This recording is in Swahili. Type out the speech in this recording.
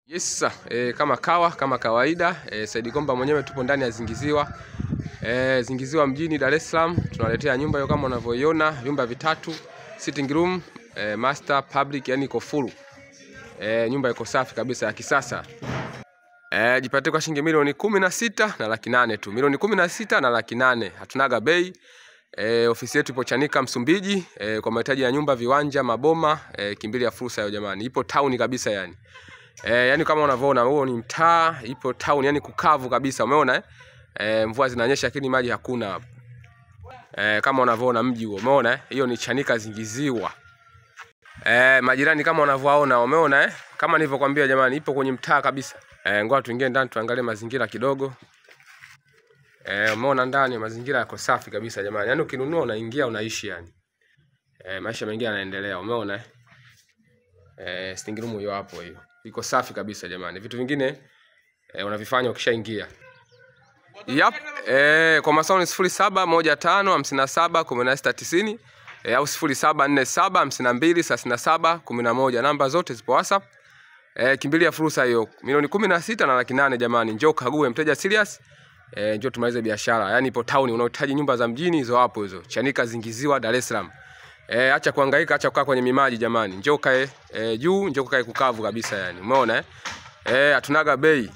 Yes sir. Kama kawa kama kawaida, Said Komba mwenyewe tupo ndani ya Zingiziwa. Zingiziwa mjini Dar es Salaam, tunaletea nyumba hiyo kama unavyoiona, vyumba vitatu, sitting room, master, public, yani iko full. Nyumba iko safi kabisa ya kisasa. Jipatie kwa shilingi 16,800,000 tu. 16,800,000. Hatunaga bei. Ofisi yetu ipo Chanika Msumbiji, kwa mahitaji ya nyumba, viwanja, maboma, kimbilia fursa hiyo jamani. Ipo town kabisa yani. Yani kama unavyoona huo ni mtaa, ipo town yani kukavu kabisa, umeona eh? Mvua zinanyesha lakini maji hakuna hapo. Kama unavyoona mji huo, umeona eh? Hiyo ni Chanika Zingiziwa. Majirani kama unavyoona, umeona eh? Kama nilivyokuambia jamani, ipo kwenye mtaa kabisa. Ngoja tuingie ndani tuangalie mazingira kidogo. Umeona ndani mazingira yako safi kabisa jamani. Yaani ukinunua unaingia unaishi yani. Maisha mengine yanaendelea, umeona eh? Sitting room hiyo hapo hiyo. Iko safi kabisa jamani. Vitu vingine unavifanya ukishaingia. Yep. Kwa mawasiliano ni 0715571690 au 0747523711. Namba zote zipo WhatsApp. Kimbilia fursa hiyo. 16,800,000 jamani. Njoo kague mteja serious. Njoo tumalize biashara. Yaani ipo town, unahitaji nyumba za mjini hizo hapo hizo. Chanika Zingiziwa Dar es Salaam. Acha kuhangaika, acha kukaa kwenye mimaji jamani. Njoo kae juu, njoo kae kukavu kabisa yani. Umeona eh? Hatunaga bei.